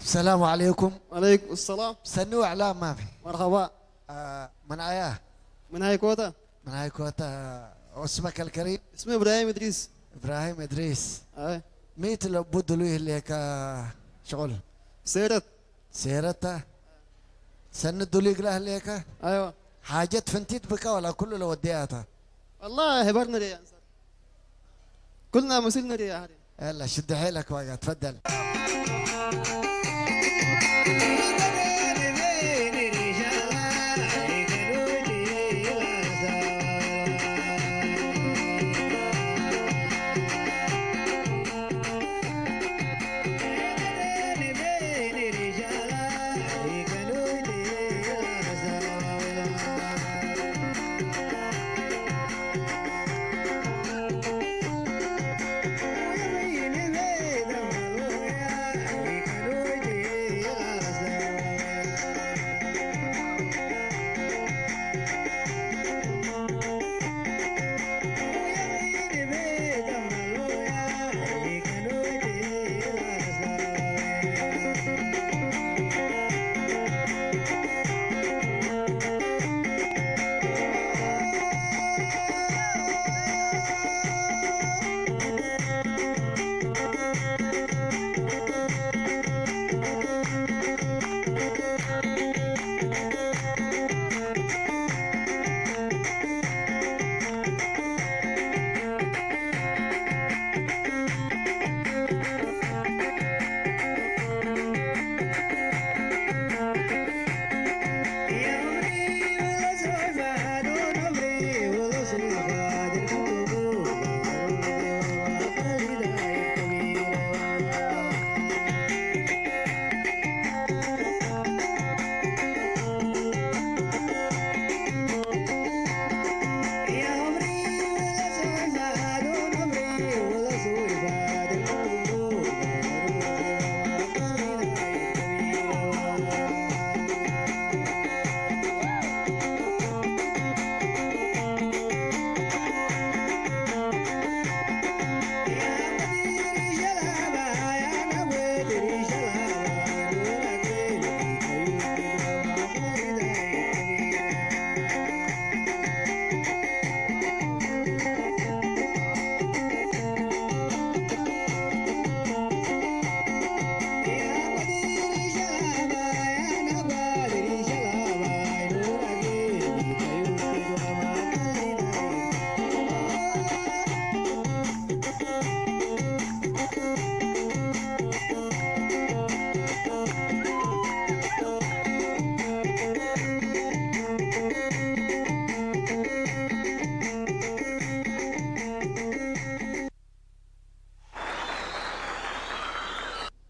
السلام عليكم. وعليكم السلام. سنو إعلام ما في. مرحبا. آه، من آية؟ من هاي كوتا؟ من هاي كوتا؟ اسمك الكريم؟ اسمي إبراهيم إدريس. إبراهيم إدريس. أي. ميت لو بدلو ليك شغل؟ سيرت. سيرتا؟ سند ليك له ليك؟ أيوة. حاجات فنتيت بك ولا كل لو ودياتها؟ والله هبرنا لي أنصر. كلنا مسلنا لي يا هاري. يلا شد حيلك بقى، تفضل.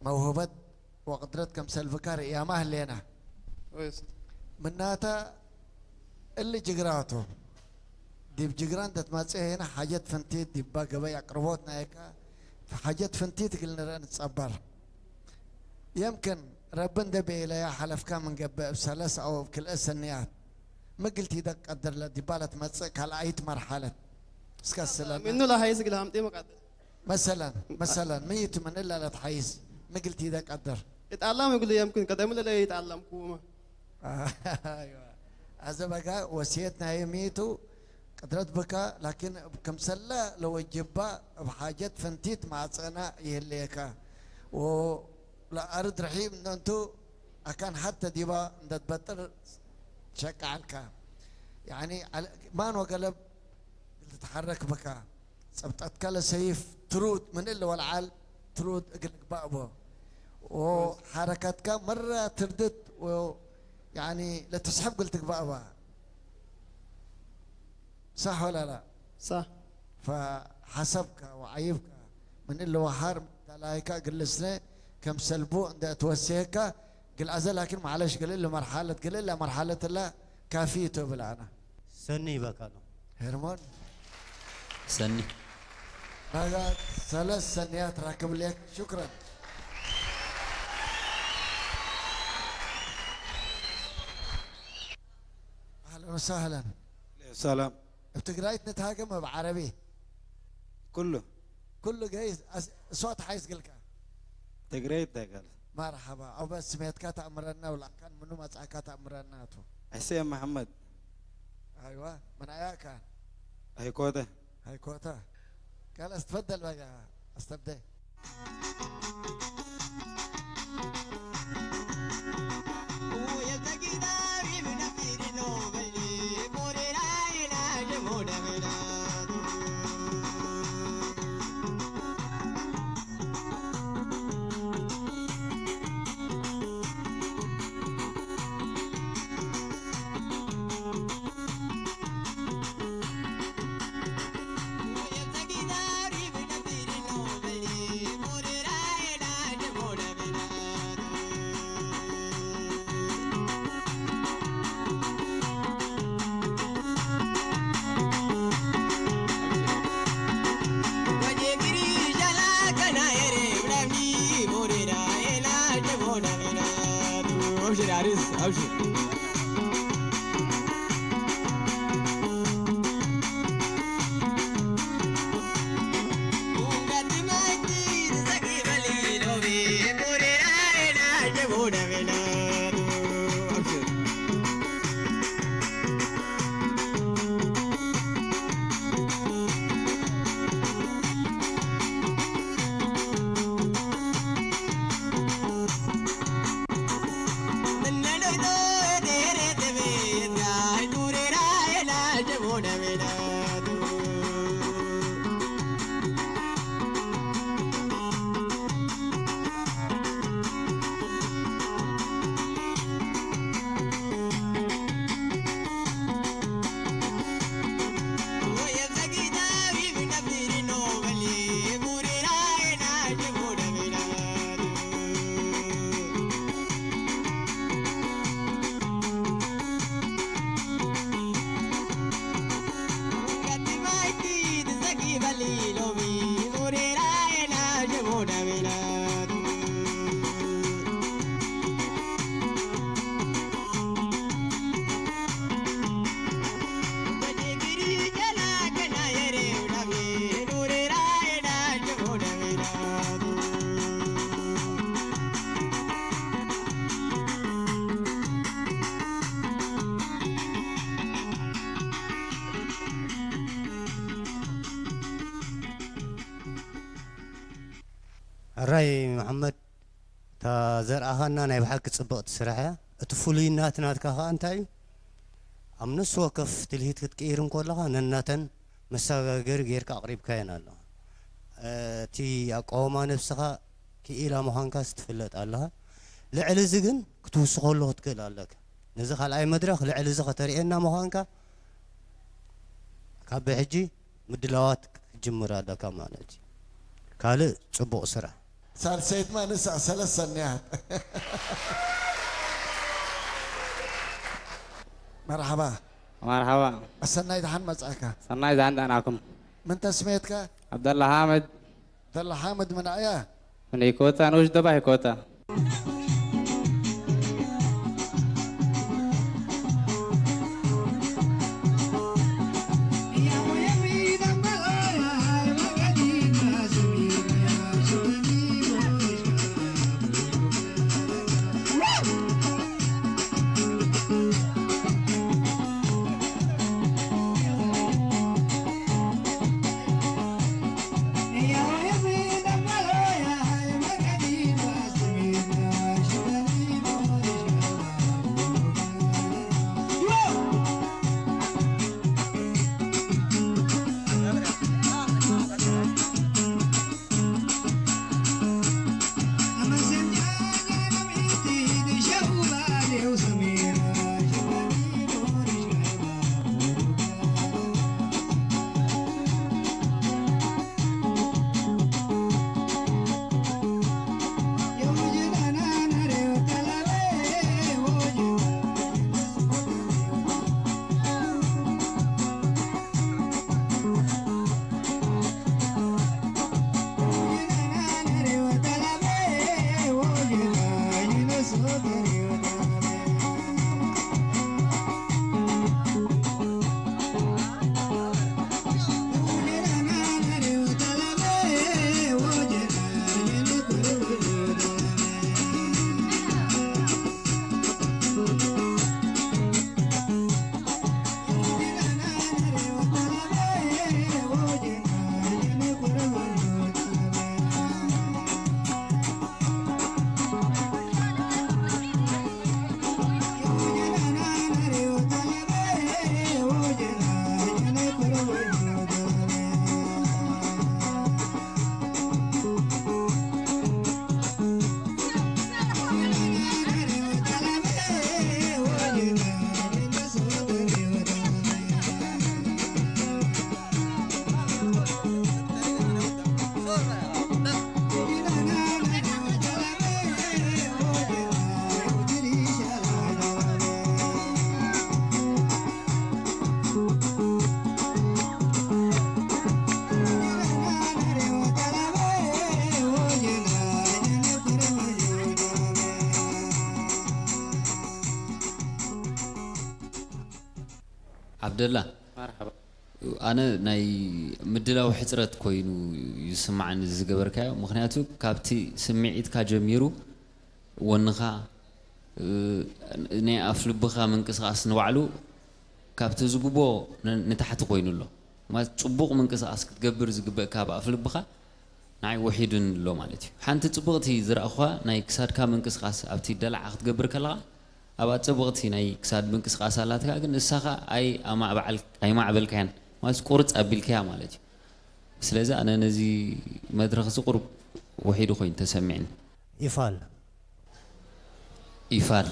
መውህበት ወቅድረት ከም ሰልፍካ ርእያማ ህሌና። ወይስ ምናታ እሊ ጅግራቱ ዲብ ጅግራ እንተ ትመጽእ ሄና ሓጀት ፍንቲት ዲባ ገበይ ኣቅርቦት ናይካ ሓጀት ፍንቲት እግል ንርኢ ንጸበር። የምክን ረቢ እንደ ቤለያ ሓለፍካ ምን ገብእ እብ ሰለስ ኣው እብ ክልኤ ሰንያት ምግል ቲደቅ ቀድር ለዲባ ለትመጽእ ካልኣይት መርሓለት እስከ ስለና። ምኑ ለሀይስ እግል ሀምጤ መቃደል መሰለን መሰለን ምይቱ ምን እላ ለትሓይስ ምግል ቲደቅ ቀድር። ይጣላም እግሉ የምክን ቀደም ለለ ይጣላም ኩማ ኣይዋ። ኣዘ በጋ ወስየት ናይ ሚቱ ቅድረት ብካ ላኪን እብ ክምሰለ ለወጅባ እብ ሓጀት ፍንቲት ማጸና ይህልየካ ወለኣርድ ርሒብ እንደ እንቱ ኣካን ሓተ ዲባ እንደ ትበጥር ትሸቃዓልካ ያኒ ማን ወገለብ ልትሓረክ ብካ ጸብጠትካ ለሰይፍ ትሩድ ምን እለ ወልዓል ትሩድ እግል ግባእ ቦ ወሓረካትካ መራ ትርድት ያኒ ለትስሕብ ግል ትግባእ ባ ሳሕ ወላ ላ ሳሕ ፈሓሰብካ ወዓይብካ ምን እለ ወሓር ተላይካ እግል ልስነ ከም ሰልቡ እንደ እትወሰየካ ግል ኣዘ ላኪን ማዕለሽ ግል እለ መርሓለት ግል እለ መርሓለት እላ ካፊ እቶ ብል ኣና ሰኒ ይበካ ነው። ሄርሞን ሰኒ ባጋ ሰለስ ሰንያት ራክብ ሌክ ሽክረን ኣህለን ወሳህለን ሰላም እብ ትግራይት ንትሃገም እብ ዓረቢ ኩሉ ኩሉ ገይ እሷ ተሓይስ ግልካ ትግራይ ይታይካል مرحبا. أو بس سميتك تأمرنا ولا كان منو مزعك تأمرنا تو؟ حسين محمد. أيوة، من أياكا؟ هيكوتا. هيكوتا. قال استفدل بقى، استبدل. أبشر يا عريس، أبشر. ሕራይ መሓመድ፣ እታ ዘርኣኻና ናይ ብሓቂ ጽብቕቲ ስራሕ እያ። እቲ ፍሉይነት ናትካ ከኣ እንታይ እዩ? ኣብ ነፍሲ ወከፍ ትልሂት ክትቅይር እንከለኻ ነናተን መሰጋገሪ ጌርካ ኣቕሪብካየን ኣለኻ። እቲ ኣቃውማ ነብስኻ ክኢላ ምዃንካስ ትፍለጥ ኣለኻ። ልዕሊ እዚ ግን ክትውስኸሉ ክትክእል ኣለካ። ነዚ ካልኣይ መድረኽ ልዕሊ እዚ ከተርእየና ምዃንካ ካብ ብሕጂ ምድላዋት ክትጅምር ኣለካ ማለት እዩ። ካልእ ጽቡቕ ስራሕ። ሳልሰይት ማንሳ ሰለሰንያ። መርሓባ። መርሓባ። ኣሰናይ ደሓን መጻእካ። ሰናይ ደሓን ዳናኩም። ምን ተስሜትካ? ዓብደላ ሓመድ። ዓብደላ ሓመድ ምን ኣያ? ምን ይኮታ ንኡሽ ደባ ይኮታ። ዓብደላ፣ ኣነ ናይ ምድላው ሕፅረት ኮይኑ ይስማዓኒ ዝገበርካዮ። ምኽንያቱ ካብቲ ስምዒትካ ጀሚሩ ወንኻ፣ እ፣ ናይ ኣፍልብኻ ምንቅስቓስ ንባዕሉ ካብቲ ዝግቦ ን-፣ ንታሕቲ ኮይኑ ኣሎ። ማለት ፅቡቕ ምንቅስቓስ ክትገብር ዝግበእካ ኣብ ኣፍልብኻ ንዓይ ውሒዱን ኣሎ ማለት እዩ። ሓንቲ ጽብቕቲ ዝረኣኹዋ ናይ ክሳድካ ምንቅስቓስ ኣብቲ ደላዓ ክትገብር ከለኻ ኣብኣ ጽብቕቲ ናይ ክሳድ ምንቅስቓስ ኣላትካ፣ ግን ንሳኻ ኣይ ኣማዕባዕል-፣ ኣይማዕበልካያን ማለት ቁርጽ ኣቢልካያ ማለት እዩ። ስለዚ ኣነ ነዚ መድረኽ እዚ ቁሩብ ውሒዱ ኮይኑ ተሰሚዕኒ። ይፋል። ይፋል።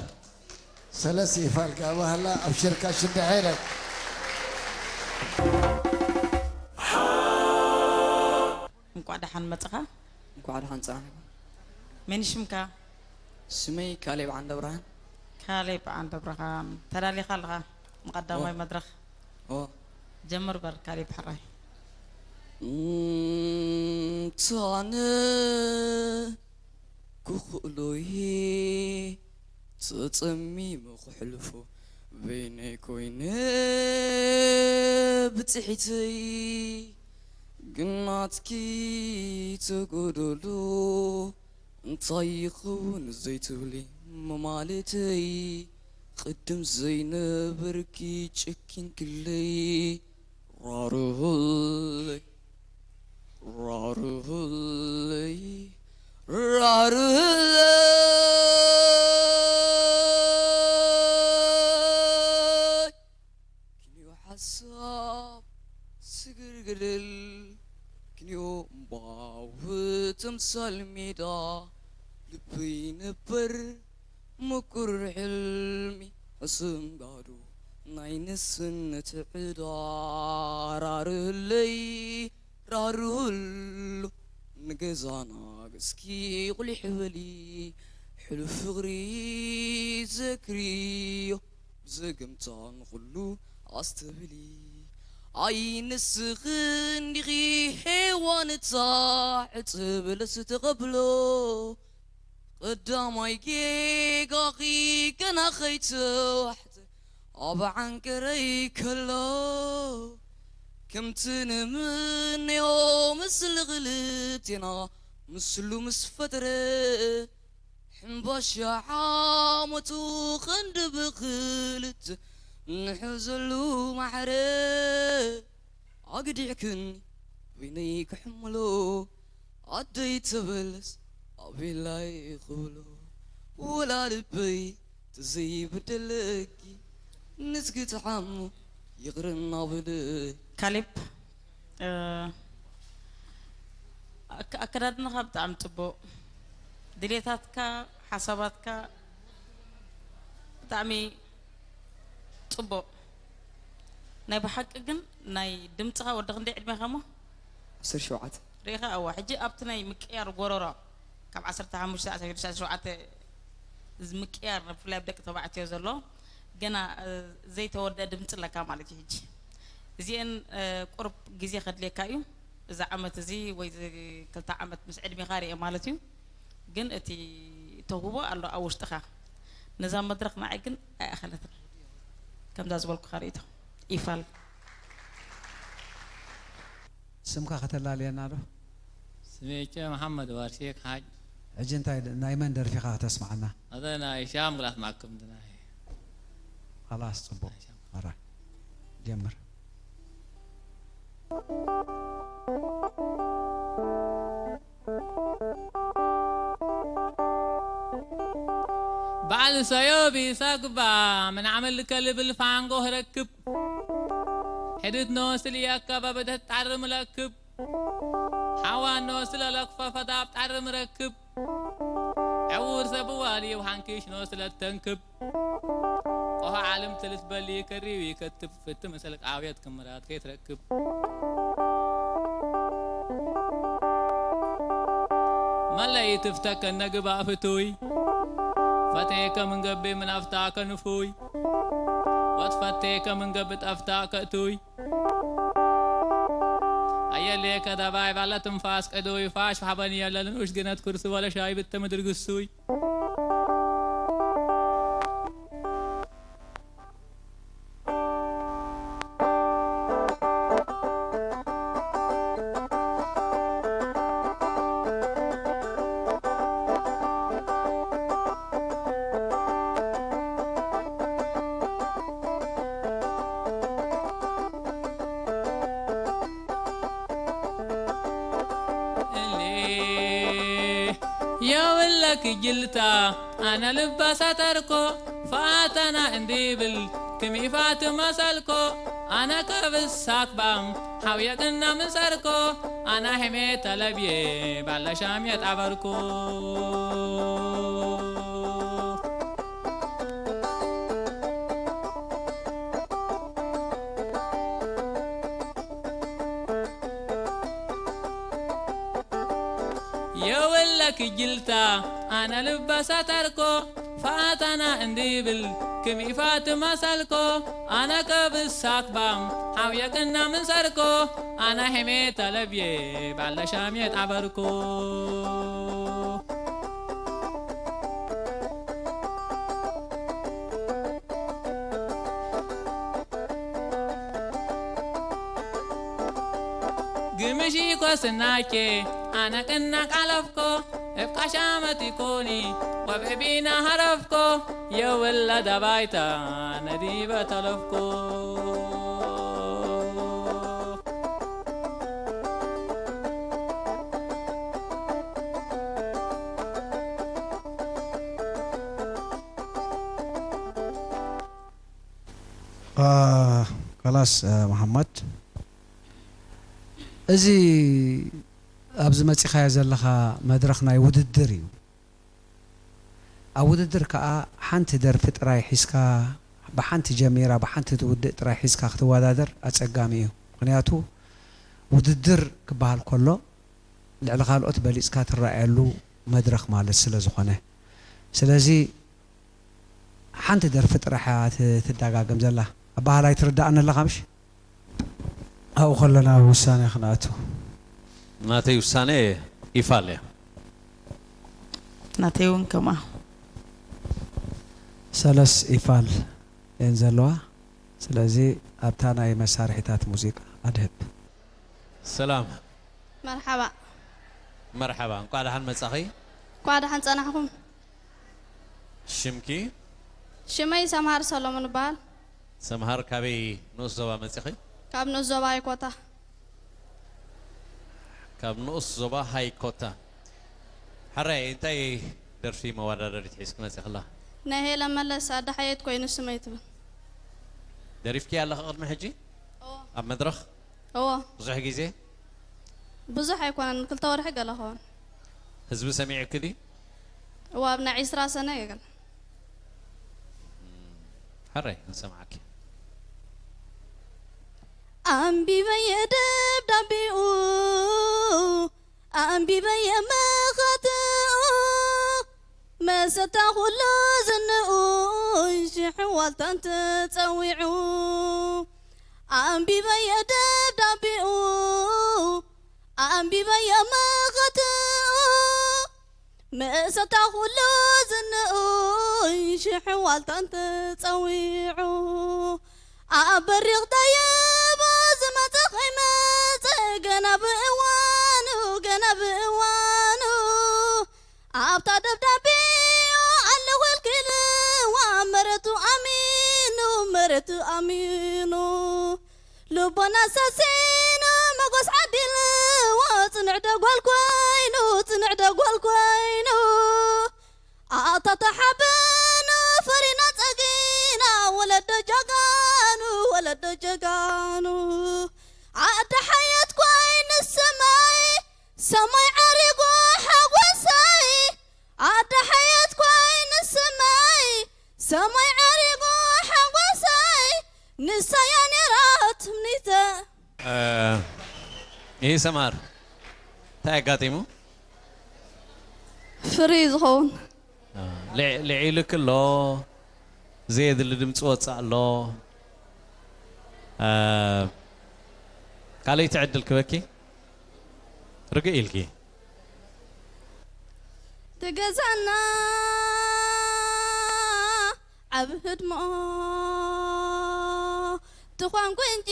ሰለስ ይፋል ጋባህላ ኣብ ሽርካ ሽንድሐ ኢለን። እንኳዕ ደሓን መጽኻ። እንኳዕ ደሓን ጸናሕኩም። መን ሽምካ? ስመይ ካሌብ ዓንደብርሃን። ካሌብ ዓንደብርሃን። ተዳሊኻ ኣለኻ ንቐዳማይ ኦ። መድረኽ? ኦ። ጀምር በር ካሌብ ሕራይ። እም፣ ታነ ክኽእሎዬ ተጸሚመ ክሕልፎ በይነይ ኮይነ ብጽሒተይ ግን ናትኪ ተጎደሎ እንታይ ይኸውን ዘይትብሊ ምማለተይ ቅድም ዘይነበርኪ ጨኪንክለይ ራርህለይ ራርህለይ ራርህለይ ክንዮ ሓሳብ ስግርግድል ክንዮ እምባዊ ትምሳል ሜዳ ልበይ ነበር ምቁር ሕልሚ ሕሱም ጋዶ ናይ ንስነት ዕዳ ራርህለይ ራርህሉ ንገዛና ገስኪ ቁሊሕ በሊ ሕሉፍ ፍቕሪ ዘክርዮ ብዘገምታ ንኹሉ ኣስተብሊ ኣይ ንስኽን ዲኺ ሄዋን እታ ዕፀ በለስ ተቐብሎ ቀዳማይ ጌጋኺ ገና ኸይተዋሕጠ ኣብ ዓንቀረይ ከሎ ከምቲ ንምነዮ ምስሊ ክልቴና ምስሉ ምስ ፈጥረ ሕምባሻ ሓሞቱ ክንዲ ብኽልተ ንሕዘሉ ማሕረ ኣግዲዕክኒ በይነይ ክሕምሎ ኣደይ ተበለስ ኣቤላይ ክብሎ ወላ ልበይ ተዘይበደለኪ ንስኪ ትሓሙ ይቕረ እናበለ ካሌብ፣ እ፣ ኣከ-፣ ኣከዳድናኻ ብጣዕሚ ጽቡቕ፣ ድሌታትካ፣ ሓሳባትካ ብጣዕሚ ጽቡቕ። ናይ ብሓቂ ግን ናይ ድምጽኻ ወዲ ክንደይ ዕድሜኻ እሞ? ዓሰርተ ሸውዓተ። ርኢኻ? እዋ፣ ሕጂ ኣብቲ ናይ ምቅያር ጎረሮ ካብ ዓሰርተ ሓሙሽተ፣ ዓሰርተ ሽዱሽተ፣ ዓሰርተ ሸውዓተ እዚ ምቅያር ብፍላይ ኣብ ደቂ ተባዕትዮ ዘሎ ገና፣ እ፣ ዘይተወድአ ድምጺ ኣለካ ማለት እዩ። ሕጂ እዚኤን፣ እ፣ ቁሩብ ግዜ ከድልየካ እዩ። እዚ ዓመት እዚ ወይ እዚ ክልተ ዓመት ምስ ዕድሜኻ ርኤ ማለት እዩ። ግን እቲ ተውህቦ ኣሎ ኣብ ውሽጥኻ። ነዛ መድረኽ ንዓይ ግን ኣይኣኸለትን። ከምዛ ዝበልኩኻ ርእይቶ። ይፋል። ስምካ ከተላልየና ዶ? ስሜ ጨ መሓመድ ዋርሴ ከሓጅ። ሕጂ እንታይ ናይ መን ደርፊኻ ከተስምዓና? ኣደ ናይ ሻም ግላት ማክም ድናይ። خلاص ጽቡቕ። ኣራ ጀምር። በዓል ሰዮ ቢሳግባ ምን ዓመል ከልብል ፋንጎ ረክብ ሕድት ኖስል የከበ ብደት ጣር ምለክብ ሓዋ ኖስለ ለክፈ ፈዳብ ጣር ምረክብ ዕውር ሰብ ዋሊ ውሓንኪሽ ኖስለ ተንክብ ቆሆ ዓለም ትልት በሊ ከሪዊ ከትብ ፍት ምስል ቃውየት ክምራት ከይትረክብ መለይ ትፍተከነ ግባእ ፍቱይ ፈቴከ ምን ገብእ ምን ኣፍታከ ንፉይ ወትፈቴከ ምን ገብእ ጠፍታከ እቱይ ኣየሌከ ደባይ ባለ ትንፋስ ቅዱይ ፋሽ ፋሕበን የለ ንኡሽ ግነት ኩርሲ ወለ ሻይ ብተ ምድር ግሱይ የውለክ ጅልታ ኣነ ልባሳ ተርኮ ፋተና እንዲብል ክሚፋት መሰልኮ ኣነ ከብሳክባም ሓውየቅና ምሰርኮ ኣነ ሕሜ ተለብየ ባለሻም የጣበርኮ። የወለክ ጅልታ ኣነ ልባሳ ተርኮ ፋታና እንዲብል ክሚፋት መሰልኮ ኣነ ከብሳክባም ሓውየቅና ምንሰርኮ ኣነ ሕሜ ተለብየ ባለሻም የጣበርኮ። ግምሺ ኮስናቼ ኣነ ቅና ቃለፍኮ እብ ቃሻመት ይኮኒ ወብዕቢና ሃረፍኮ የወለደ ባይታ ነዲበ ተለፍኮ። ከላስ መሓመድ፣ እዚ ኣብዚ መጺኻዮ ዘለኻ መድረኽ ናይ ውድድር እዩ። ኣብ ውድድር ከኣ ሓንቲ ደርፊ ጥራይ ሒዝካ፣ ብሓንቲ ጀሚራ ብሓንቲ ትውድእ ጥራይ ሒዝካ ክትወዳደር ኣጸጋሚ እዩ። ምኽንያቱ ውድድር ክበሃል ከሎ ልዕሊ ካልኦት በሊጽካ ትረኣየሉ መድረኽ ማለት ስለ ዝኾነ፣ ስለዚ ሓንቲ ደርፊ ጥራሕ እያ ት- ትደጋገም ዘላ። ኣባህላይ ትርዳእኒ ኣለኻ ምሽ? ኣብኡ ከለና ውሳኔ ክንኣቱ። ናተይ ውሳኔ ኢፋል እያ። ናተይ እውን ከምኣ። ሰለስ ኢፋል እየን ዘለዋ። ስለዚ ኣብታ ናይ መሳርሒታት ሙዚቃ ኣድህብ። ሰላም መርሓባ መርሓባ፣ እንቋዕ ደሓን መጻኺ። እንኳዕ ደሓን ጸናሕኩም። ሽምኪ? ሽመይ ሰምሃር ሰሎሞን እበሃል። ሰምሃር፣ ካበይ ንኡስ ዞባ መጺኺ? ካብ ንኡስ ዞባ ኣይኮታ። ካብ ንኡስ ዞባ ሃይኮታ። ሕራይ፣ እንታይ ደርፊ መወዳደሪት ሒዝኪ መጺኺ ኣለኺ? ናይ ሄለን መለስ ኣደ ሓየት ኮይኑ ስመይ ትብል። ደሪፍኪ ኣለኺ ቅድሚ ሕጂ? እዎ። ኣብ መድረኽ? እዎ። ብዙሕ ግዜ? ብዙሕ ኣይኮነን፣ ክልተ ወርሒ ገለ ኸውን። ህዝቢ ሰሚዑኪ ድዩ? እዎ፣ ኣብ ናይ ዒስራ ሰነ ይብል። ሕራይ፣ ንሰምዓኪ። ኣንቢበየ ደብዳቤኡ ኣንቢበየ መኸትኡ መሰታ ኩሉ ዝንኡ ሽሕ ዋልታን ተጸዊዑ ኣንቢበየ ደብዳቤኡ ኣንቢበየ መኸትኡ መሰታ ኩሉ ዝንኡ ሽሕ ዋልታን ተጸዊዑ ኣብ በሪኽ ደየባ ዝመጸ ከይመጸ ገና ብእዋኑ ገና ብእዋኑ ኣብታ ደብዳቤ ኣለኹ ኢልክልዋ መረቱ ኣሚኑ መረቱ ኣሚኑ ልቦና ሰሲኑ መጎስ ዓዲልዎ ጽንዕ ደጓል ኮይኑ ጽንዕ ደጓል ኮይኑ ኣታ ተሓበኑ ፈሪና ጸጊና ወለዶ ጀጋኑ ወለዶ ጀጋኑ ዓዲ ሓየት ኮይኑ ሰማይ ሰማይ ዓሪጉ ሓጎሰይ ዓዲ ሓየት ኮይኑ ሰማይ ሰማይ ዓሪጉ ሓጎሰይ ንሳያ ነይራ ትምኒተ ይህ ሰማር እንታይ ኣጋጢሙ? ፍሪ ዝኸውን ልዒልክ ኣሎ ዘየድሊ ድምፂ ወፃእ ኣሎ። ካልኣይቲ ዕድል ክበኪ ርግእ ኢልኪ ትገዛና ዓብ ህድሞ ትኾን ቁንጪ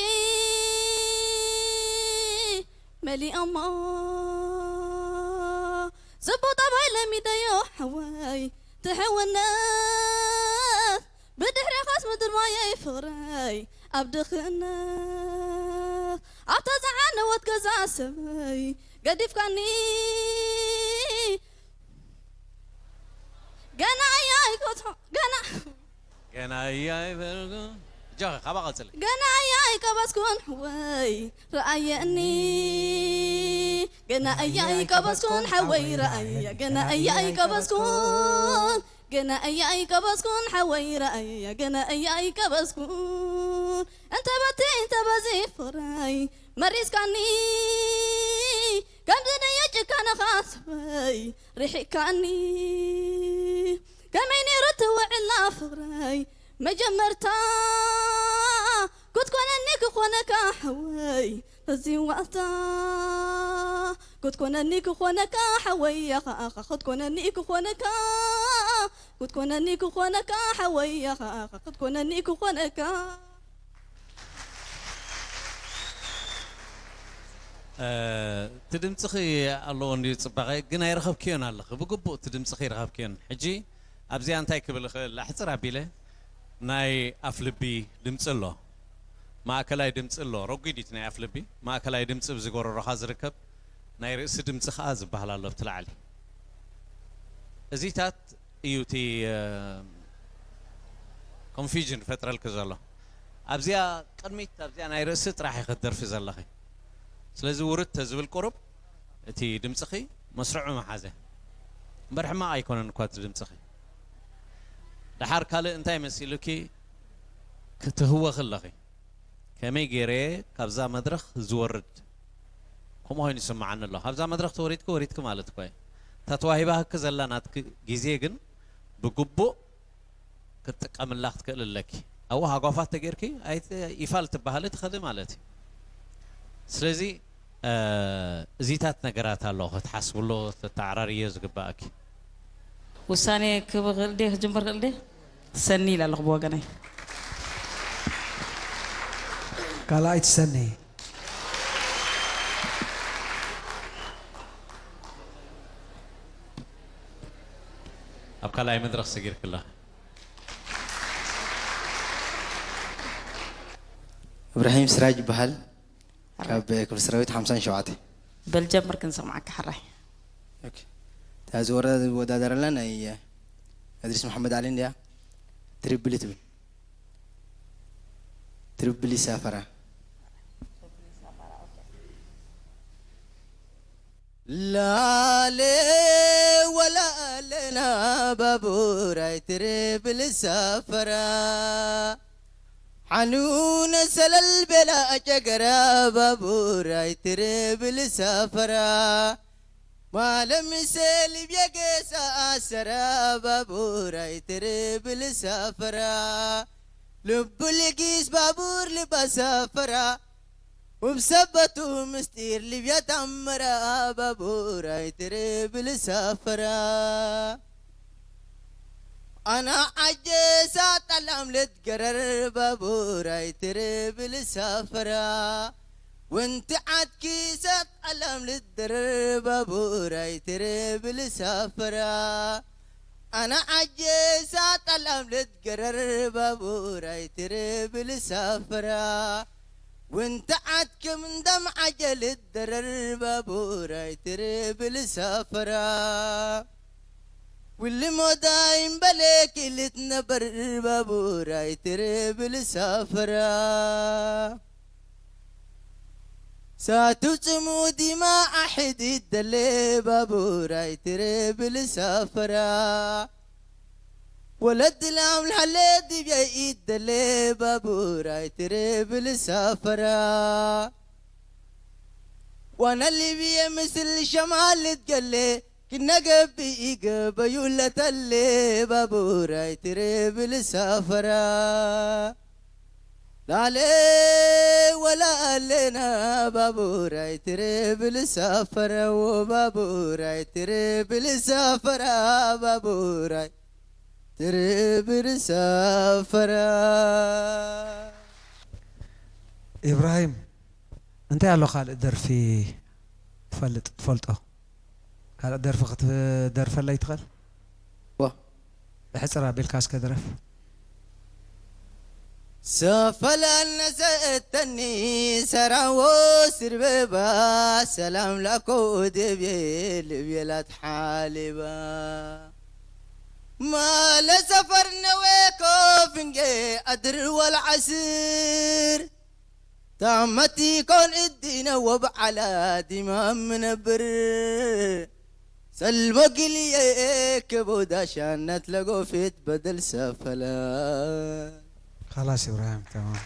መሊኦሞ ጽቡቕ ጠባይ ለሚደዮ ሓወይ ትሕውነት ብድሕሬኻስ ምድር ማየይ ፍቕረይ ኣብ ድኽነት ኣብታ ዝዓነወት ገዛ ሰበይ ገዲፍካኒ ገና እያ ኣይኮትሖ ገና ገና እያ ኣይበልኩ። እጆኺ ካባ ቀጽሊ። ገና እያ ኣይቀበስኩን ሕወይ ረኣየኒ። ገና እያ ኣይቀበስኩን ሓወይ ረኣየ። ገና እያ ኣይቀበስኩን። ገና እያ ኣይቀበስኩን ሓወይ ረኣየ። ገና እያ ኣይቀበስኩን። እንተ በቲ እንተ በዚ ፍቕረይ መሪስካኒ። ከምዚ ደየ ጭካነኻ ሰበይ ርሒቅካኒ። ከመይ ነይሩ ትውዕልና ፍቕረይ መጀመርታ። ክትኮነኒ ክኾነካ ሓወይ ተዚዋታ። ክትኮነኒ ክኾነካ ሓወይ ያኻ ኣኻ ክትኮነኒ ክኾነካ። ክትኮነኒ ክኾነካ ሓወይ ያኻ ኣኻ ክትኮነኒ ክኾነካ። እቲ ድምፅኺ ኣለዎ እንድዩ ፅባቐ፣ ግን ኣይረኸብክዮን ኣለኺ። ብግቡእ እቲ ድምፅኺ ይረኸብክዮን። ሕጂ ኣብዚኣ እንታይ ክብል እኽእል? ኣሕፅር ኣቢለ፣ ናይ ኣፍልቢ ድምፂ ኣሎ፣ ማእከላይ ድምፂ ኣሎ። ረጒድ እዩ እቲ ናይ ኣፍልቢ። ማእከላይ ድምፂ ብዚ ጎረሮኻ ዝርከብ፣ ናይ ርእሲ ድምፂ ኸዓ ዝበሃል ኣሎ ኣብቲ ላዕሊ። እዚታት እዩ እቲ ኮንፊውዥን ፈጥረልኪ ዘሎ። ኣብዚኣ ቅድሚት ኣብዚኣ ናይ ርእሲ ጥራሕ ኢኺ ትደርፊ ዘለኺ። ስለዚ ውርድ ተዝብል ቁሩብ እቲ ድምፅኺ መስርዑ ምሓዘ እምበር ሕማቕ ኣይኮነን እኳ እቲ ድምፅኺ። ደሓር ካልእ እንታይ መሲሉኪ ክትህወኺ ኣለኺ? ከመይ ገይረ እየ ካብዛ መድረኽ ዝወርድ? ከምኡ ኮይኑ ይስምዓኒ ኣሎ። ካብዛ መድረኽ ተወሪድኪ ወሪድኪ ማለት እኳ እዩ። እታ ተዋሂባኪ ዘላ ናትኪ ግዜ ግን ብግቡእ ክትጥቀምላ ክትክእል ኣለኪ። ኣብኡ ሃጓፋት ተገይርኪ ኣይት- ይፋል ትበሃሊ ትኸዲ ማለት እዩ። ስለዚ እዚታት ነገራት ኣሎ ክትሓስብሉ ተተዓራርዮ ዝግባኣኪ። ውሳኔ ክህብ እኽእል ድየ? ክጅምር እኽእል ድየ? ሰኒ ኢለ ኣለኹ ብወገነይ። ካልኣይቲ ሰኒ። ኣብ ካልኣይ መድረኽ ሰጊርክላ። እብራሂም ስራጅ ይበሃል። ካብ ክፍለ ሰራዊት ሓምሳን ሸውዓተ። በል ጀምር ክንሰምዓካ ሕራይ። እታ ዝወዳደረላ ናይ እድሪስ መሓመድ ዓሊ እንድያ። ትሪብሊ ትብል። ትሪብሊ ሳፈራ። ላለ ወላለና ባቡር ኣይትሪብሊ ሳፈራ። ሓኑነ ሰለል ቤላ ጨገራ ባቡር ኣይትሪብሊ ሳፈራ። ማለምሰ ልብየ ጌሳ ኣሰራ ባቡር ኣይትሪብሊ ሳፈራ። ልቡ ልጊስ ባቡር ልባ ሳፈራ። ውብ ሰበቱ ምስጢር ልብያ ታመራ ባቡር ኣይትሪብሊ ሳፈራ። ኣና ዓጀሳ ጠላም ልትገረር ባቡር ኣይትሪብሊ ሳፈራ። ወንቲ ዓትኪ ሳት ጠላም ልትደረር ባቡር ኣይትሪብሊ ሳፈራ። ኣና ዓጀሳ ጠላም ልትገረር ባቡር ኣይትሪብሊ ሳፈራ። ወንቲ ዓትኪ ምንዳም ዓጀ ልትደረር ባቡር ኣይትሪብሊ ሳፈራ። ውሊ ሞዳይ እምበሌኪ ልትነበር ባቡር ኣይትሪብሊ ሳፈራ። ሳቱ ጽሙ ዲማ ኣሕድ ይደሌ ባቡር ኣይትሪብሊ ሳፈራ። ወለድ ላም ልሓለ ድብየ ይደሌ ባቡር ኣይትሪብሊ ሳፈራ። ዋና ሊብየ ምስል ሸማል ልትገሌ ክነገብ ይገበዩ ለተሌ ባቡር ኣይትሪብሊ ሳፈራ። ላለ ወላሌና ባቡር ኣይትሪብሊ ሳፈራ። ወባቡር ኣይትሪብሊ ሳፈራ። ባቡር ኣይ ትሪብሊ ሳፈራ። ኢብራሂም እንታይ ኣሎ ካልእ ደርፊ ትፈልጥ ትፈልጦ? ካልእ ደርፊ ክትደርፈለይ ትኽእል? ዋ። ብሕጽር ኣቢልካ እስከ ድረፍ። ሰፈላን ነሰእተኒ ሰራዎ ስርበባ ሰላም ላኮ ድብየ ልብየላት ሓሊባ ما لسفر نويكو فنجي أدر والعسير. تامتي كون الدين وبعلى دماء منبر. سلمو قليك بودا شانت لقو فيت بدل سفلا. خلاص إبراهيم، تمام.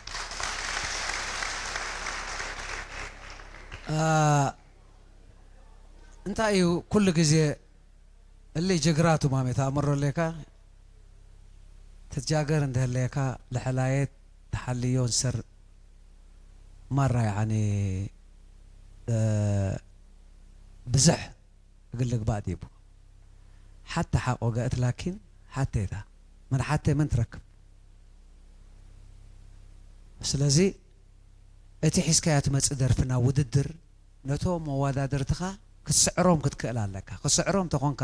آه، እንታይ እዩ ኩሉ ግዜ እሊ ጅግራ ቱማሜ ተኣምሮ ኣለካ። ትትጃገር እንተህለየካ፣ ለሐላየት ተሓልዮ እንሰር ማራ፣ ያዓኒ፣ እ፣ ብዝሕ እግል ልግባእ ዲቡ? ሓተ ሓቆ ገእት ላኪን ሓተ እታ። መን ሓተ መን ትረክብ? ስለዚ እቲ ሒዝካዮ ትመጽእ ደርፊ ናብ ውድድር ነቶም መወዳድርትኻ ክትስዕሮም ክትክእል ኣለካ። ክትስዕሮም ተኾንካ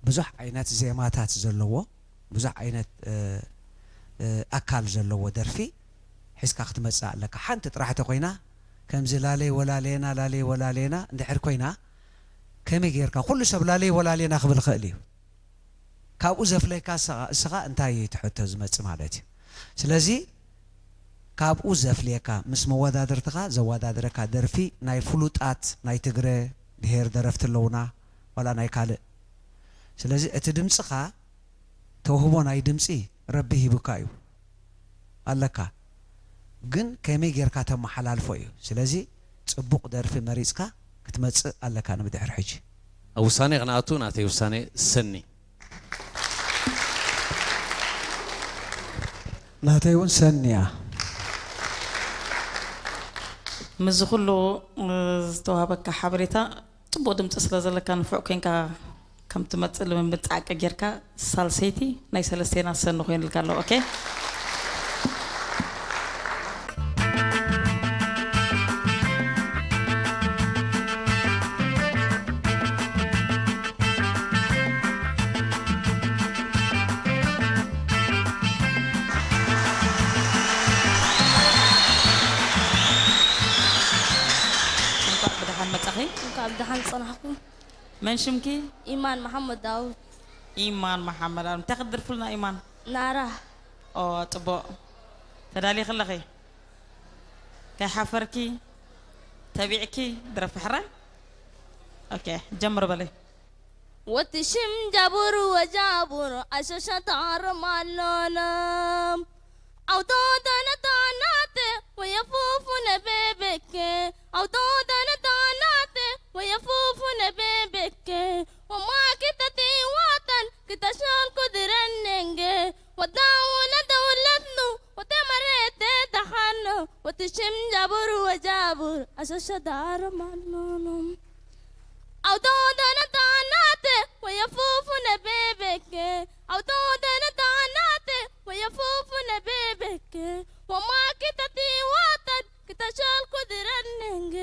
ብዙሕ ዓይነት ዜማታት ዘለዎ፣ ብዙሕ ዓይነት፣ እ፣ እ፣ ኣካል ዘለዎ ደርፊ ሒዝካ ክትመጽእ ኣለካ። ሓንቲ ጥራሕ ተኾይና ከምዚ ላለይ ወላሌና ላለይ ወላሌና እንድሕር ኮይና ከመይ ጌርካ ኩሉ ሰብ ላለይ ወላሌና ክብል ይኽእል እዩ። ካብኡ ዘፍለየካ እስኻ እንታይ እዩ እቲ ሕቶ ዝመጽእ ማለት እዩ። ስለዚ ካብኡ ዘፍልየካ ምስ መወዳድርትኻ ዘወዳድረካ ደርፊ ናይ ፍሉጣት ናይ ትግረ ብሄር ደረፍቲ ኣለውና ዋላ ናይ ካልእ። ስለዚ እቲ ድምጽኻ ተውህቦ ናይ ድምጺ ረቢ ሂቡካ እዩ ኣለካ፣ ግን ከመይ ጌርካ ተመሓላልፎ እዩ። ስለዚ ጽቡቕ ደርፊ መሪጽካ ክትመጽእ ኣለካ ንምድሕር ሕጂ። ኣብ ውሳኔ ክንኣቱ ናተይ ውሳኔ ሰኒ። ናተይ እውን ሰኒ እያ። ምስዚ ኩሉ ዝተዋህበካ ሓበሬታ ጽቡቕ ድምፂ ስለ ዘለካ ንፉዕ ኮንካ ከም ትመፅእ ልምምድ ፃዕቂ ጌርካ ሳልሰይቲ ናይ ሰለስቴና ሰኒ ኮይኑልካ ኣሎ። ኦኬ። እንኳዕ ብደሓን መጻኺ። እንኳዕ ብደሓን ጸናሕኩም። መን ሽምኪ? ኢማን መሓመድ ዳውድ። ኢማን መሓመድ ዳውድ። እንታይ ክትድርፍልና ኢማን? ናራ። ኦ፣ ጽቡቕ። ተዳሊኺ ኣለኺ? ከይሓፈርኪ ተቢዕኪ ድረፊ ሕራይ። ኦኬ፣ ጀምር በለይ። ወትሽም ጃቡር ወጃቡር ኣሸሸ ታርም ኣሎኖም ኣውቶ ደነታናተ ወየፉፉ ነበበከ ኣውቶ ደነታናተ ወየፉፉ ነበበከ ወማኪ ተቲዋተን ክተሸልኩ ድረነንገ ወዳውነ ደውለትኑ ወተመሬተ ደሓኖ ወትሽም ጃቡር ወጃቡር ኣሸሸ ዳርም ኣሎኖም ኣውቶ ደነታናተ ወየፉፉ ነበበከ ኣውቶ ደነታናተ ወየፉፉ ነበበከ ወማኪ ተቲዋተን ክተሸልኩ ድረነንገ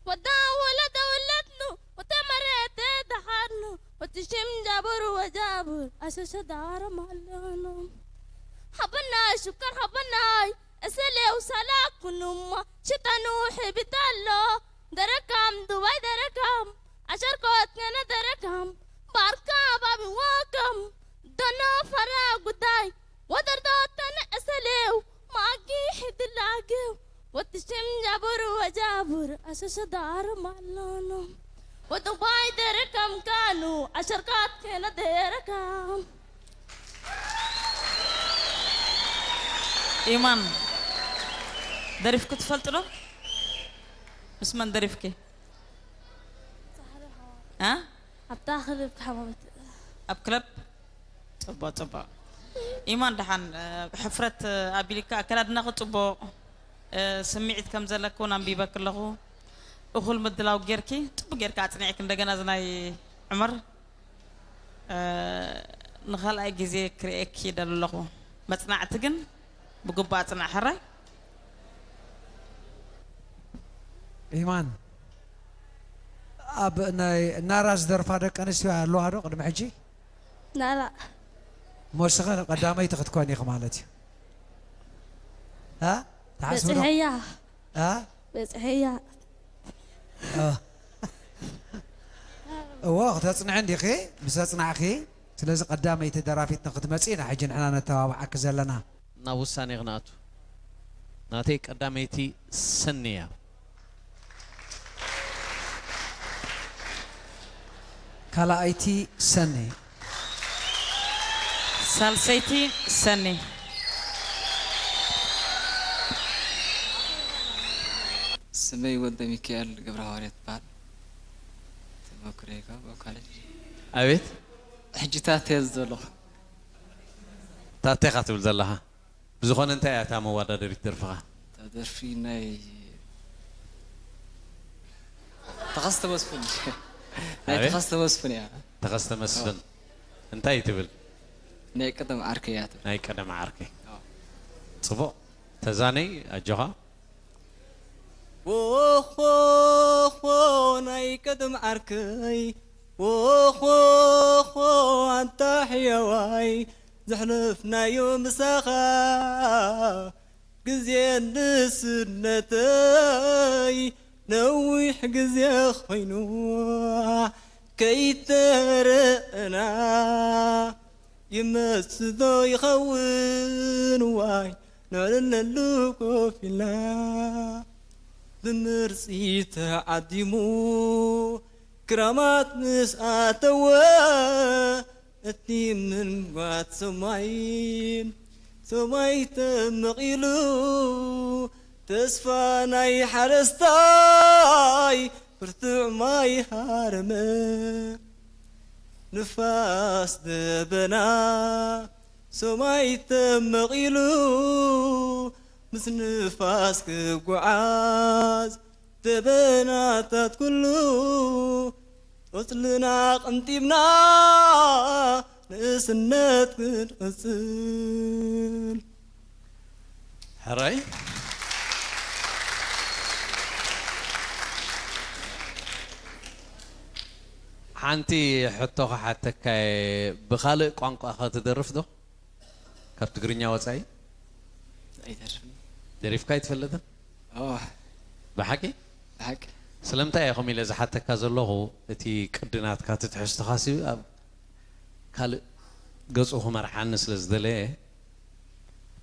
ወዳውለ ደውለትኑ ወተመሬተ ደሓኖ ወትሽም ጃቡር ወጃቡር ኣሸሸ ዳርም ኣሎኖም ሓበናይ ሽከር ሓበናይ እሰሌው ሰላኩኑማ ሽጠኑ ሕብት ኣሎ ደረካም ዱባይ ደረካም ኣሸርኮት ከነ ደረካም ባርካ ባቢ ዋከም ደኖ ፈራ ጉዳይ ወደርዶተነ እሰሌው ማጊ ሕድላጌው ወትሽም ጃቡር ወጃቡር ኣሸሸ ዳርም ኣሎኖም ወዱባይ ደረካም ካኑ ኣሸርኮት ከነ ደረካም ኢማን ደሪፍኪ ትፈልጢ ዶ? ምስ መን ደሪፍኪ? እ? ኣብታ ክለብ ተሓባቢት ኣብ ክለብ ጽቡቕ ጽቡቕ ኢማን ደሓን እ፣ ሕፍረት እ፣ ኣቢልካ ኣከዳድናኺ ጽቡቕ እ፣ ስምዒት ከም ዘለኪ እውን ኣንቢበኪ ኣለኹ እኹል ምድላው ጌርኪ ጽቡቕ ጌርካ ኣጽኒዕኪ እንደገና እዚ ናይ ዑመር እ፣ ንኻልኣይ ግዜ ክርእየኪ ይደሊ ኣለኹ መጽናዕቲ ግን ብግቡእ ኣጽንዕ ሕራይ ኢማን ኣብ ናይ ናራ ዝደርፋ ደቂ ኣንስትዮ ኣለዋ ዶ ቅድሚ ሕጂ ናራ ሞስኸ ቀዳመይቲ ክትኮን ኢኺ ማለት እዩ እ ትሓስቡ ዶ በፅሐያ እ በፅሐያ እ እዎ ክተፅንዐ እንዲኺ ምስ ኣፅናዕኺ ስለዚ ቀዳመይቲ ደራፊት ንክትመጺ ኢና ሕጂ ንሕና ነተባብዓኪ ዘለና። ናብ ውሳኔ ክንኣቱ። ናተይ ቀዳመይቲ ሰኒ እያ። ካልኣይቲ ሰኒ። ሳልሰይቲ ሰኒ። ስመይ ወልደ ሚካኤል ገብረ ሃዋርያት ይበሃል። ተመክሮይ ካብ ኣብ ካሌጅ። ኣቤት። ሕጂ ታተ እየ ዘለኹ። ታተ ኢኻ ትብል ዘለኻ። ብዝኾነ እንታይ እያ እታ መወዳደሪት ደርፍኻ? እታ ደርፊ ናይ ተኸስተ መስፍን። ናይ ኣቤት? ተኸስተ መስፍን እያ። ተኸስተ መስፍን። እንታይ ትብል? ናይ ቀደም ዓርከይ እያ ትብል። ናይ ቀደም ዓርከይ። ኣዎ። ጽቡቕ። ተዛነይ ኣጆኻ። ዎኾኾ ናይ ቀደም ዓርከይ ዎኾኾ ኣንታ ሕያዋይ ዘሕለፍናዮ ምሳኻ ግዜ ንእስነተይ ነዊሕ ግዜ ኮይኑ ከይተረእና ይመስል ዶ ይኸውን ዋይ ነዕልለሉ ኮፍ ኢልና ብምርጺ ተዓዲሙ ክራማት ምስ ኣተወ እቲ ምንጓት ሰማይ ሰማይ ተመቒሉ ተስፋ ናይ ሓረስታይ ብርቱዕ ማይ ሃረመ ንፋስ ደበና ሰማይ ተመቒሉ ምስ ንፋስ ክጓዓዝ ደበናታት ኩሉ ቆጽልና ቀንጢብና ንእስነት ክንቕጽል። ሕራይ። ሓንቲ ሕቶ ክሓተካ እየ፣ ብኻልእ ቋንቋ ኸ ትደርፍ ዶ? ካብ ትግርኛ ወጻኢ? ኣይተርፍን። ደሪፍካ ኣይትፈልጥን? ኦ ብሓቂ? ብሓቂ። ስለምንታይ እየ ከምኡ ኢለ ዝሓተካ ዘለኹ፣ እቲ ቅዲ ናትካ፣ እቲ ትሕዝቶኻሲ ኣብ ካልእ ገጹ ክመርሓኒ ስለ ዝደለየ፣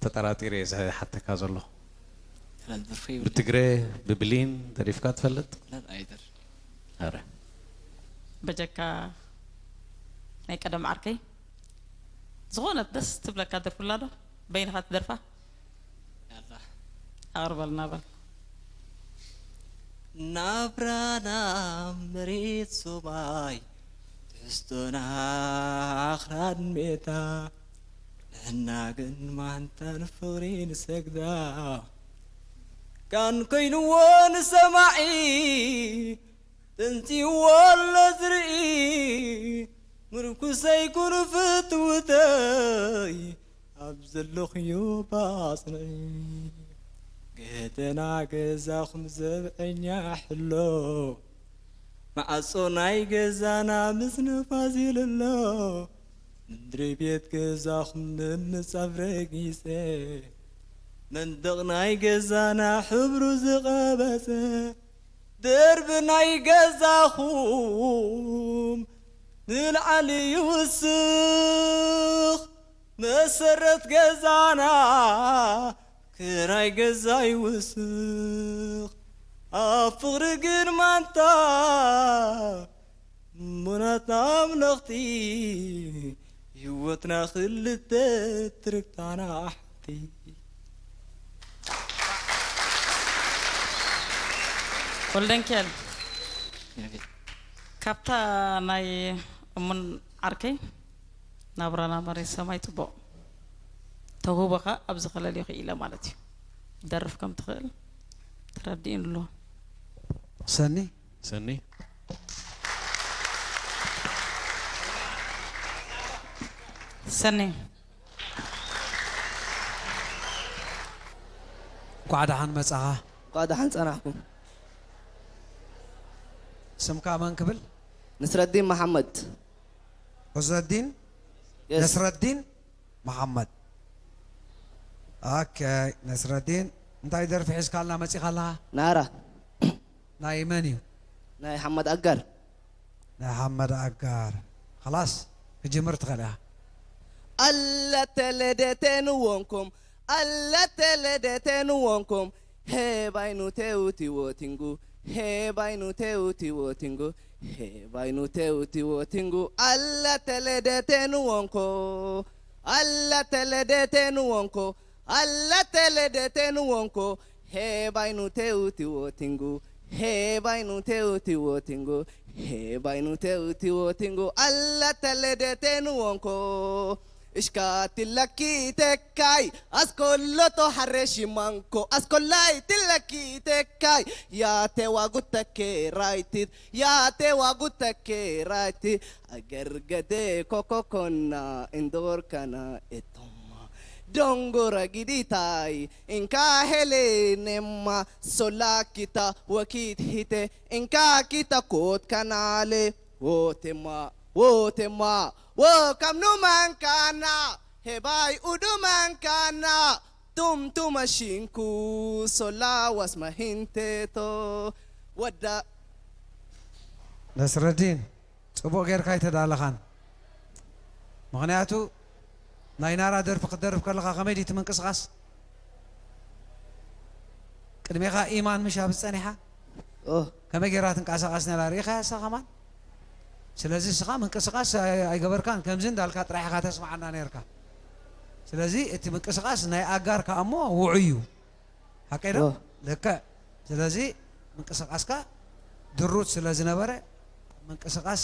ተጠራጢረ እየ ዝሓተካ ዘለኹ። ተላል ደርፊ ይብል። ብትግረ፣ ብብሊን ደሪፍካ ትፈልጥ? ተላል ኣይደር። ኣረ። በጀካ ናይ ቀደም ዓርከይ ዝኾነት ደስ ትብለካ ደርፍላ ዶ በይንኻ ትደርፋ? ያላ። ኣቕርበልና በል። ናብራና መሬት ሶማይ ትሕዝቶና ኣኽራን ሜታ ንሕና ግን ማንታ ንፍቕሪ ንሰግዳ ካን ኮይንዎ ንሰማዒ ተንጺዎ ኣሎ ዝርኢ ምርኩሰይ ኩኑ ፍትውተይ ኣብ ዘለኽዮ ባጽነይ ገደና ገዛኹም ዘብዐኛ ሕሎ ማዕጾ ናይ ገዛና ምስ ነፋስ ይልሎ ምድሪ ቤት ገዛኹም ንምጻፍ ረጊጸ መንደቕ ናይ ገዛና ሕብሩ ዝቐበጸ ደርቢ ናይ ገዛኹም ንልዓሊ ይውስኽ መሰረት ገዛና ክራይ ገዛ ይውስኽ ኣብ ፍቕሪ ግን ማንታ እሙናት ኣምለኽቲ ህይወትና ክልተ ትርግታና ሓንቲ። ወልደንኪኤል ካብታ ናይ እሙን ዓርከይ ናብራና መሬት ሰማይ ጽቡቕ ተውህቦኻ ኣብዚ ከለልዮ ክኢለ ማለት እዩ። ደርፍ ከም ትኽእል ተረዲእን ኣሎ። ሰኒ ሰኒ ሰኒ እንኳዕ ደሓን መጻኻ። እንኳዕ ደሓን ጸናሕኩም። ስምካ መን ክብል? ንስረዲን መሓመድ። ዑዘዲን የስ። ነስረዲን መሓመድ። ኦኬ ነስረዲን እንታይ ደርፊ ሒዝካልና መጺኻ ኣለኻ? ናራ ናይ መን እዩ? ናይ ሓመድ ኣጋር። ናይ ሓመድ ኣጋር። خلاص ክጅምር ትኽእል ኢኻ። Alla teledetenu wonkom, alla teledetenu wonkom. He bainu teuti wotingu, he bainu teuti wotingu, he bainu teuti wotingu. Alla teledetenu wonko, alla teledetenu wonko, alla teledetenu wonko. He bainu teuti wotingu, he bainu teuti wotingu, he bainu teuti wotingu. Alla teledetenu wonko. Ishka tilaki tekai, askoloto hareshi manko, askolai tilaki tekai, ya te waguta ke raitit, ya te waguta ke raitit, agargade koko konna indor kana etoma. Dongora giditai, inka hele nema, sola kita wakit hite, inka kita kot kanale, wotema, wotema, wo kamnu mankana, hebai udu mankana, tum tuma shinku, sola was mahinte to, wada. ነስረዲን፣ ጽቡቕ ጌርካ ኣይተዳለኻን። ምኽንያቱ ናይ ናራ ደርፊ ክትደርፍ ከለኻ ከመይ ድዩ እቲ ምንቅስቓስ? ቅድሜኻ ኢማን ምሽ ኣብ ዝጸኒሓ ኦ ከመይ ጌራ ትንቀሳቐስ ነራ ርኢኻያ ንስኻ ከማን? ስለዚ ንስኻ ምንቅስቓስ ኣይ- ኣይገበርካን፣ ከምዚ እንዳልካ ጥራሕ ኢኻ ተስምዓና ኔርካ። ስለዚ እቲ ምንቅስቓስ ናይ ኣጋር ከኣ እሞ ውዑይ እዩ። ሓቀይ ዶ? ኦ ልክዕ። ስለዚ ምንቅስቓስካ ድሩት ስለ ዝነበረ ምንቅስቓስ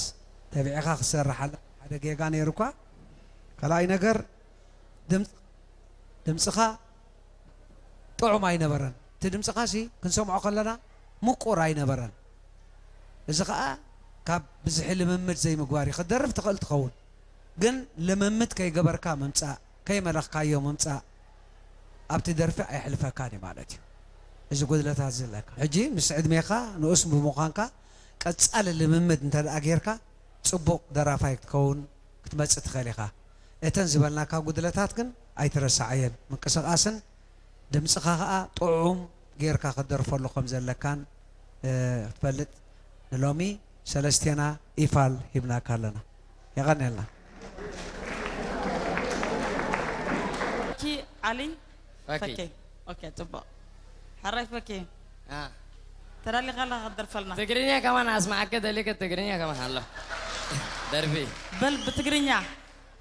ተቢዕኻ ክትሰርሕ ኣለካ። ሓደ ጌጋ ነይሩ እኳ። ካልኣይ ነገር ድምፅ- ድምፅኻ ጥዑም ኣይነበረን። እቲ ድምፅኻ ሲ ክንሰምዖ ከለና ምቁር ኣይነበረን። እዚ ኸዓ ካብ ብዝሒ ልምምድ ዘይምግባር እዩ። ክትደርፍ ትኽእል ትኸውን፣ ግን ልምምድ ከይገበርካ ምምፃእ፣ ከይመለኽካዮ ምምፃእ ኣብቲ ደርፊ ኣየሕልፈካን እዩ ማለት እዩ። እዚ ጉድለታት ዘለካ ሕጂ ምስ ዕድሜኻ ንኡስ ብምዃንካ ቀፃሊ ልምምድ እንተ ደኣ ጌርካ ፅቡቕ ደራፋይ ክትከውን ክትመፅእ ትኽእል ኢኻ። እተን ዝበልናካ ጉድለታት ግን ኣይትረስዓየን። ምንቅስቓስን ድምፅኻ ኸዓ ጥዑም ጌርካ ክትደርፈሉ ከም ዘለካን እ፣ ክትፈልጥ ንሎሚ ሰለስቴና ኢፋል ሂብናካ ኣለና። የቐንየልና። ኪ ዓሊ ፈኪ። ፈኪ። ኦኬ፣ ጽቡቕ። ሕራይ ፈኪ። አ፣ ተዳሊኻ ኣለኻ ክትደርፈልና? ትግርኛ ከማን ኣስማዓከ ደሊከ ትግርኛ ከማን ኣሎ። ደርፊ። በል ብትግርኛ።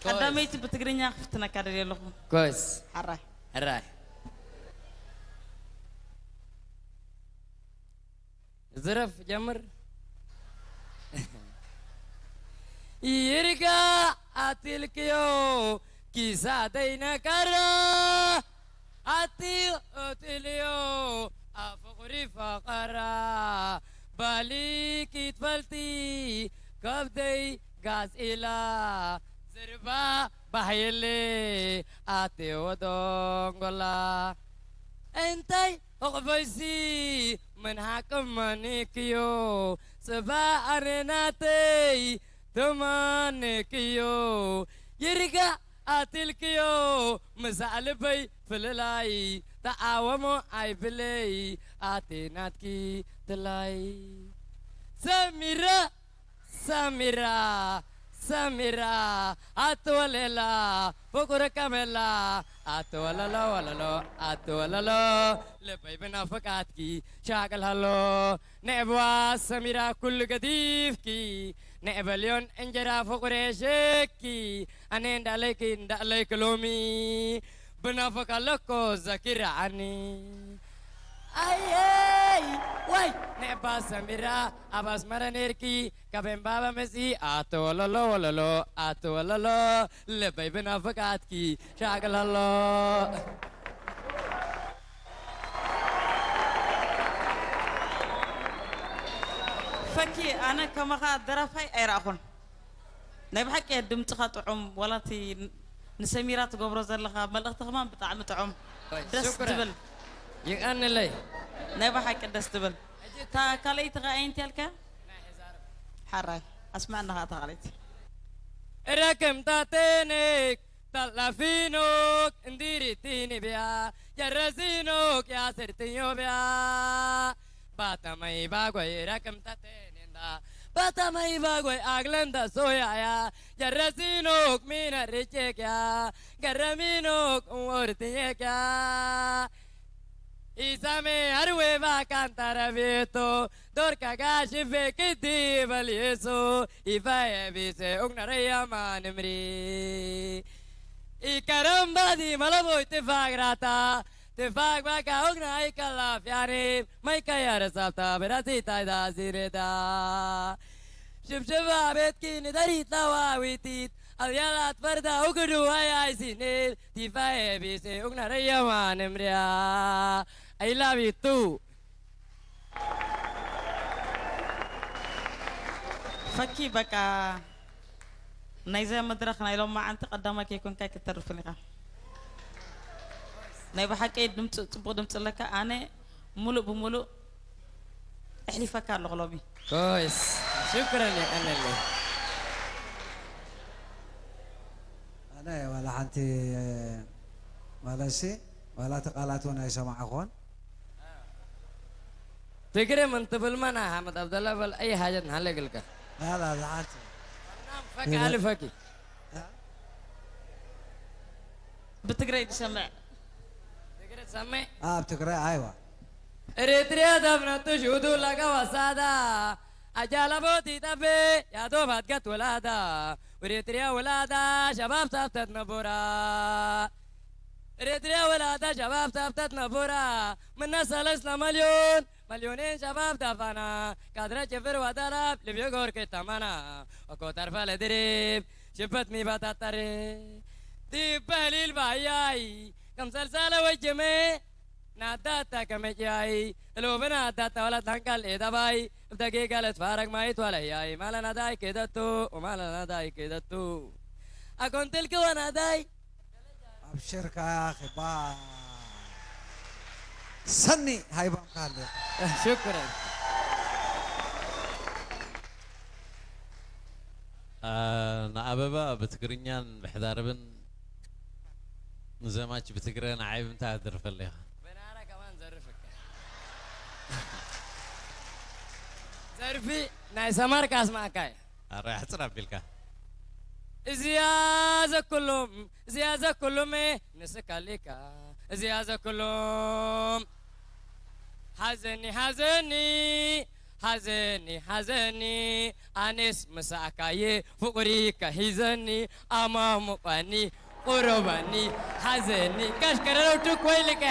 ኮስ። ቀዳመይቲ ብትግርኛ ክፍትነካ ደልየ ኣለኹ። ኮስ። ሕራይ። ሕራይ። ዝረፍ ጀምር። ይርጋ ኣትልክዮ ኪሳ ደይነከራ ኣቲ እትልዮ ኣፍቕሪ ፈቐራ ባሊ ኪትፈልቲ ከብደይ ጋዝ ኢላ ዝርባ ባሕየለ ኣቲ ወደንጎላ እንታይ እቕፈይሲ ምን ሃቅም መኒክዮ ጽባሕ ኣነ ናተይ ተማኒክዮ ይርጋእ ኣትልክዮ ምሳእ ልበይ ፍልላይ ተዓወሞ ኣይብለይ ኣቲ ናትኪ ትላይ ሰሚረ ሰሚራ ሰሚራ ኣትወሌላ ፍቁር ከመላ ኣትወለሎ ወለሎ ኣትወለሎ ልበይ ብናፍቃትኪ ሻቅል ሃሎ ንዕብዋ ሰሚራ ኩሉ ገዲፍኪ ንዕበልዮን እንጀራ ፍቁር የሸኪ ኣነ እንዳለይኪ እንዳለይክ ሎሚ ብናፍቃ ለኮ ዘኪራዓኒ ኣየይ ወይ ንዕባ ሰሚራ ኣብ ኣስመራ ነርኪ ካብ ዕምባባ መጺ ኣቶ ወለሎ ወለሎ ኣቶ ወለሎ ልበይ ብናፍቃትኪ ሻቅል ኣሎ ፈኪ ኣነ ከማኻ ደራፋይ ኣይረኣኹን። ናይ ብሓቂ ድምፅኻ ጥዑም ዋላ እቲ ንሰሚራ ትገብሮ ዘለኻ መልእኽቲ ከማን ብጣዕሚ ጥዑም ደስ ሽኩራን። ዝብል ይቀንለይ ናይ ብሓቂ ደስ ዝብል እታ ካልኣይቲ ከ ኣየንቲ ያልካ ሓራይ ኣስማዕና ከ እታ ካልኣይቲ ረክምታተነክ ታላፊኖክ እንዲሪቲኒ ብያ ጀረዚኖክ ያስርትዮ ብያ ባተመይ ባጎይ ረክምታተኔንዳ Bata mai bagoi aglanda soyaya, jarrasinok mina rechekya, garraminok ortiyekya. Isame arwe ba kantara vieto, dorka gashi vekiti balieso, ifae bise ugnaraya manimri. Ikaramba di malabo itifagrata, tifak baka ugna ikalafiani, maikayara sabta berasi taida zireda. Shibshiba betki nidari tawa witit, alyalat farda ugdu ay ay sinil, tifa ebise ugna rayama nemria. I love you too. ፈኪ በቃ ናይዛ መድረኽ ናይ ሎማዓንቲ ቀዳማይ ከይኮንካ ኣይክተርፍን ኢኻ። ናይ ብሓቂ ድምፂ፣ ፅቡቕ ድምፂ ኣለካ። ኣነ ሙሉእ ብሙሉእ ኣሕሊፈካ ኣለኹ ሎሚ። Kois, shukran ya kanale. ኣነ ዋላ ሓንቲ ማለሲ ዋላ እቲ ቃላት እውን ኣይሰማዕኹን። Tigre man tebel mana Ahmed Abdallah bal ay hajat nale gelka. ላላ ዝሓንቲ Faki ali faki. ብትግራይ ትሰምዕ። Tigre samme. ኣብ ትግራይ ኣይዋ Eritrea dafna tushudu laga wasada. Ajala boti tabe ya do bat gat walada. Eritrea walada shabab tabtat nabura. Eritrea walada shabab tabtat nabura. Mana salas na malyon. Malyonin shabab dafana. Kadra chefer wadarab libyo gor ke tamana. Wako tarfa le dirib. Shibbat mi batatare. Di balil bayai. Kam salsala wajeme. Nadata kamejai. Lo bana data wala tangkal edabay. Dagi galat farak mait wala yai. Mala nadai kedatu. Mala nadai kedatu. Akon tilka wa nadai. ኣብሽርካ ክባ ሰኒ ሃይባምካ ኣሎ። Shukran. ንኣበባ ብትግርኛን ብሕዳርብን ንዘማች ብትግረ ንዓይ ብምንታይ ኣደርፈለይ ኢኻ? Benara kaman zarifka. Zarifi ናይ ሰማር ካስማካይ። ኣረ ኣሕፅር ኣቢልካ። እዚያ ዘኩሎም እዚያ ዘኩሎም ንስካሊካ እዚያ ዘኩሎም ሓዘኒ ሓዘኒ ሓዘኒ ሓዘኒ ኣነስ ምሳእካየ ፍቕሪ ከሂዘኒ ኣማሙቐኒ ቁረበኒ ሓዘኒ ካሽከረረው ትክ ወይልቀ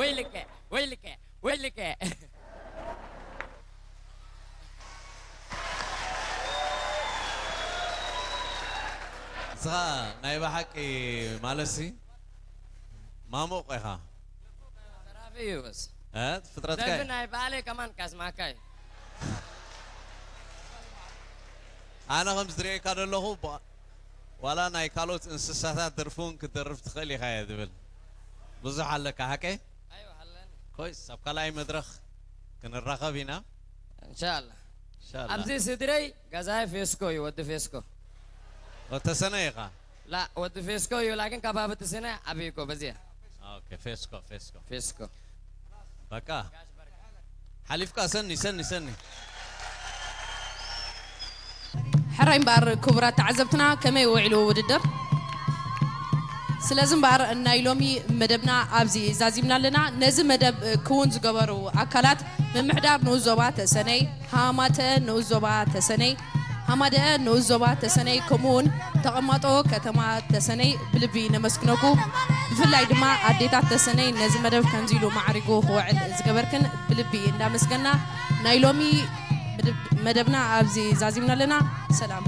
ወይልቀ ወይልቀ ወይልቀ ንስኻ ናይ ብሓቂ ማለትሲ ማሙቕ ኢኻ። ዘራፊ እዩ በስ እ? ፍጥረትካ ዘርፊ እዩ። ናይ ባዕለይ ከማን ካስማካ እዩ ኣነ ከም ዝድርየካ ዘለኹ ባ- ዋላ ናይ ካልኦት እንስሳታት ደርፊ እውን ክትደርፍ ትኽእል ኢኻ እየ ዝብል። ብዙሕ ኣለካ ሓቀይ? ኣይወሃለን ኮይስ ኣብ ካልኣይ መድረኽ ክንራኸብ ኢና። እንሻላ ኢንሻላ። ኣብዚ ስድረይ ገዛይ ፌስኮ እዩ ወዲ ፌስኮ ወተሰነ ኢኻ። ላ ወዲ ፌስኮ እዩ ላኪን ከባቢ ትስነ ዓብይ እኮ በዚያ ኦኬ፣ ፌስኮ ፌስኮ ፌስኮ በቃ ሓሊፍካ ሰኒ ሰኒ ሰኒ ሕራይ እምበኣር ክቡራት ተዓዘብትና ከመይ ውዒሉ ውድድር? ስለዚ እምበኣር ናይ ሎሚ መደብና ኣብዚ ዛዚምና ኣለና። ነዚ መደብ ክውን ዝገበሩ ኣካላት ምምሕዳር ንኡስ ዞባ ተሰነይ፣ ሃማተ ንኡስ ዞባ ተሰነይ፣ ሃማደአ ንኡስ ዞባ ተሰነይ ከምኡውን ተቐማጦ ከተማ ተሰነይ ብልቢ ነመስግነኩ። ብፍላይ ድማ ኣዴታት ተሰነይ ነዚ መደብ ከምዚ ኢሉ ማዕሪጉ ክውዕል ዝገበርክን ብልቢ እንዳመስገና ናይ ሎሚ መደብ- መደብና ኣብዚ ዛዚምና ኣለና። ሰላም።